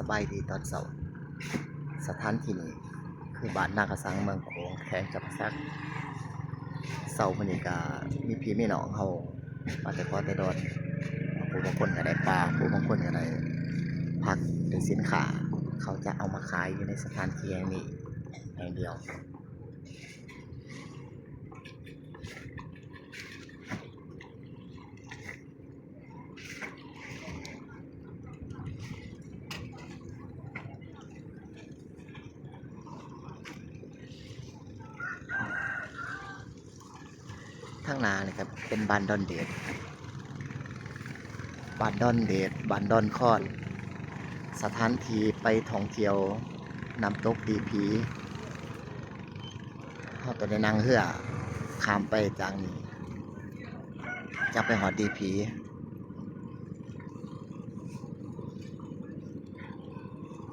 ສະບາຍດີຕອນເຊົ້າ. ສະຖານທີ່ນີ້ຄືບ້ານນາກະສັງ ເມືອງໂຂງ ແຂວງຈຳປາສັກ. ເຊົ້າມື້ນີ້ກະມີພີ່ມີນ້ອງເຮົາມາແຕ່ເກາະແຕ່ດອນ, ຜູ້ບາງຄົນກະໄດ້ປາ, ຜູ້ບາງຄົນກະໄດ້ຜັກ ຫຼື ສິນຄ້າ ເຂົາຈະເອົາມາຂາຍຢູ່ໃນສະຖານທີ່ແຫ່ງນີ້ແຫ່ງດຽວ. ທາງໜ້ານີ້ກະເປັນບ້ານດອນເດດ, ບ້ານດອນເດດ, ບ້ານດອນຄອນ, ສະຖານທີ່ໄປທ່ອງທ່ຽວນ້ຳຕົກດີພີ. ເຮົາຕ້ອງໄດ້ນັ່ງເຮືອຂ້າມໄປຈາກນີ້ ຈະໄປຮອດດີພີ.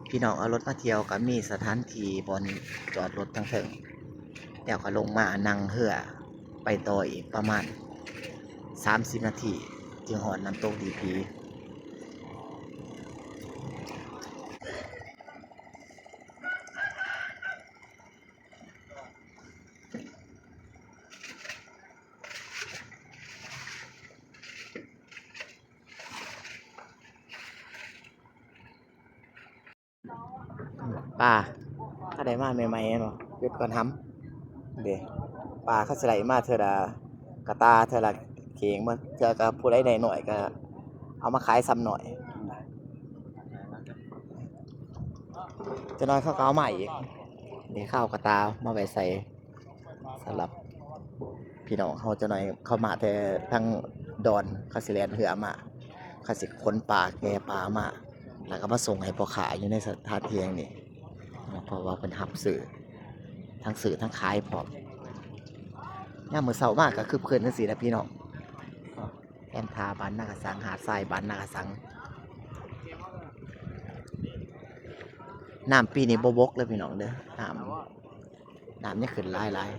ພີ່ນ້ອງເອົາລົດມາທ່ຽວກະມີສະຖານທີ່ບ່ອນຈອດລົດທາງເທິງ, ແລ້ວກະລົງມານັ່ງເຮືອໄປຕໍ່ອີກປະມານສາມສິບນາທີ ຈຶ່ງຮອດນ້ຳຕົກດີພີ. ປາ ເຂົາໄດ້ມາໃໝ່ໆ ແມ່ນບໍ່? ເກັບກ່ອນຫຳເດ້. ປາເຂົາຊິໄດ້ມາເທື່ອລະກະຕ່າ ເທື່ອລະເຂ່ງ, ບາງເທື່ອກະຜູ້ໃດໄດ້ໜ້ອຍກະເອົາມາຂາຍສ່ຳໜ້ອຍ. ຈັກໜ້ອຍເຂົາກະເອົາມາອີກ. ນີ້ເຂົາເອົາກະຕ່າມາໄວ້ໃສ່ສຳລັບພີ່ນ້ອງເຮົາ. ຈັກໜ້ອຍເຂົາມາແຕ່ທາງດອນ, ເຂົາຊິແລ່ນເຮືອມາ, ເຂົາຊິຂົນປາ ແກ່ປາມາ ແລ້ວກະມາສົ່ງໃຫ້ພໍ່ຄ້າຢູ່ໃນສະຖານທີ່ແຫ່ງນີ້ ເພາະວ່າເພິ່ນຮັບຊື້ ທັງຊື້ທັງຂາຍພ້ອມ. ຍາມມື້ເຊົ້າມາກະຄຶກຄື້ນຈັ່ງຊີ້ແຫຼະພີ່ນ້ອງ. ແຄມທ່າບ້ານນາກະສັງ, ຫາດຊາຍບ້ານນາກະສັງ. ນ້ຳປີນີ້ບໍ່ບົກເລີຍພີ່ນ້ອງເດີ, ນ້ຳ ນ້ຳຍັງຂຶ້ນຫຼາຍໆ.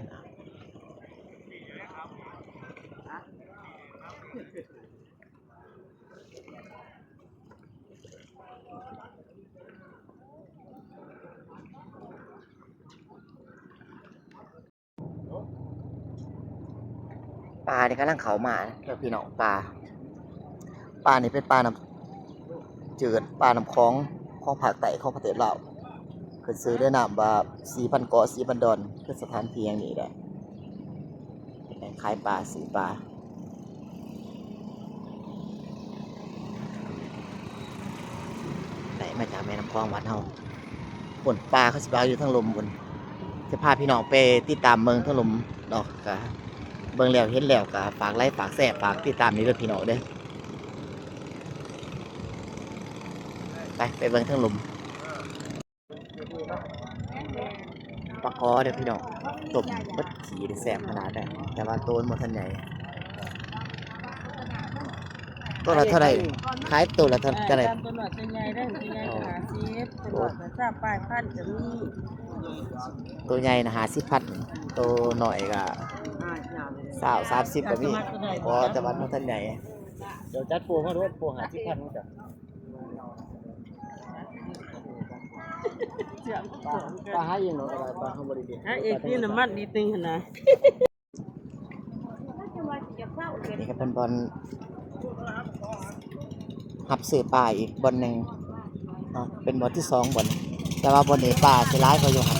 ປານີ້ກຳລັງເຂົ້າມາເດີພີ່ນ້ອງ. ປາ ປານີ້ເປັນປານ້ຳຈືດ, ປານ້ຳຂອງ ຂອງພາກໃຕ້ຂອງປະເທດລາວ, ຂຶ້ນຊື່ດ້ວຍນາມວ່າສີພັນເກາະ ສີພັນດອນ. ຄືສະຖານທີ່ແຫ່ງນີ້ແຫຼະ ແມ່ນຂາຍປາ ຊື້ປາ ໄດ້ມາຈາກແມ່ນ້ຳຂອງບ້ານເຮົາ. ພຸ້ນ ປາເຂົາຊິໄປເອົາຢູ່ທາງລຸ່ມພຸ້ນ. ຈະພາພີ່ນ້ອງໄປຕິດຕາມເບິ່ງທາງລຸ່ມເນາະ. ກະເບິ່ງແລ້ວເຫັນແລ້ວກະຝາກໄລຄ໌ ຝາກແຊຣ ຝາກຕິດຕາມນີ້ເດີພີ່ນ້ອງເດີ. ໄປ ໄປເບິ່ງທາງລຸ່ມ. ປາຄໍ່ເດີພີ່ນ້ອງ, ຕົ້ມເບິດຂີ້ ແຊບຂະໜາດໃດ, ແຕ່ວ່າໂຕມັນບໍ່ທັນໃຫຍ່. ໂຕລະເທົ່າໃດ? ຂາຍໂຕລະເທົ່າ ເອີ ເທົ່າໃດ? ຕາມໂຕນ້ອຍໂຕໃຫຍ່ເດີ, ໂຕໃຫຍ່ ອໍ ຫ້າສິບ, ໂຕນ້ອຍກະຊາວປາຍພັນກະມີ. ໂຕໃຫຍ່ນະຫ້າສິບພັນ, ໂຕນ້ອຍກະຊາວ ສາມສິບກະມີ. ອໍ ແຕ່ວ່າມັນບໍ່ທັນໃຫຍ່. ເຈົ້າຈັດໂປມາໂລດ, ໂປຫ້າສິບພັນ ເຈົ້າ. ປາ ປາຫາເອງເນາະ, ປາ ປາເຮົາບໍ່ໄດ້ເຮັດ. ຫາເອງຄືນ້ຳມັນດີຕຶງຫັ້ນນະ. ນີ້ກະເປັນບ່ອນຮັບຊື້ປາອີກບ່ອນໜຶ່ງເນາະ, ເປັນບ່ອນທີສອງບ່ອນ, ແຕ່ວ່າບ່ອນນີ້ປາຊິຫຼາຍກວ່າຢູ່ຫັ້ນ.